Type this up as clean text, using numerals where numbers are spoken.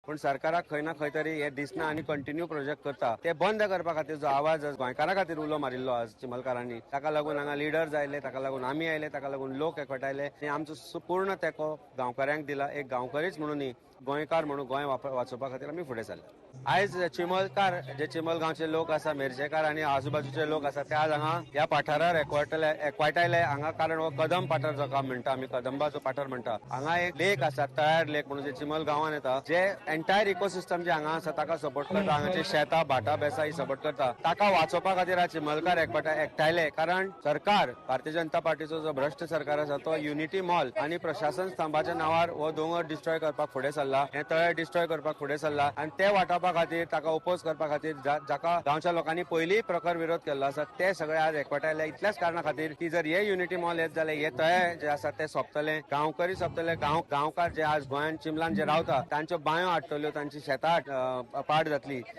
पूण सरकाराक खंय ना खंय तरी हे दिसना आनी कंटिन्यू प्रोजेक्ट करता. ते बंद करपा खातीर जो आवाज आज गोंयकारां खातीर उलो मारिल्लो आज चिमलकारांनी, ताका लागून हांगा लिडर्स आयले, ताका लागून आमी आयले, ताका लागून लोक एकवटायले आनी आमचो पूर्ण तेंको गांवकाऱ्यांक दिला. एक गांवकरीच म्हणून न्ही, गोंयकार म्हणून गोंय वाचोवपा खातीर आमी फुडें सरले. आयज चिमलकार, जे चिमल गांवचे लोक आसा, मेरशेकार आनी आजूबाजूचे लोक आसा, ते आज हांगा ह्या पठारार एकवटायले हांगा, कारण हो कदम पठार जाका म्हणटा आमी, कदंबाचो पठार म्हणटा. हांगा एक लेक आसा, तळ्यार लेक म्हणून, जे चिमल गांवान येता, जे एंटायर इकोसिस्टम जे हांगा आसा ताका सपोर्ट करता. हांगाचे शेतां भाटां बेसां ही सपोर्ट करता. ताका वाचोवपा खातीर आज चिमलकार एकठायले, कारण सरकार भारतीय जनता पार्टीचो जो भ्रश्ट सरकार आसा तो युनिटी मॉल आनी प्रशासन स्तंभाच्या नांवार हो दोंगर डिस्ट्रॉय करपाक फुडें सरला, हे तळे डिस्ट्रॉय करपाक फुडें सरला आनी ते वाटावपा खातीर, ताका ओपोज करपा खातीर जाका गांवच्या लोकांनी पयलीं प्रखर विरोध केल्लो आसा ते सगळे आज एकवटायले. इतल्याच कारणा खातीर की जर हे युनिटी मॉल येत जाल्यार हे तळे जे आसा ते सोंपतले, गांवकरी सोंपतले, गांवकार जे आज गोंयांत चिमलान जे रावता तांच्यो बांयो आडटल्यो, तांची शेतां पाड जातली.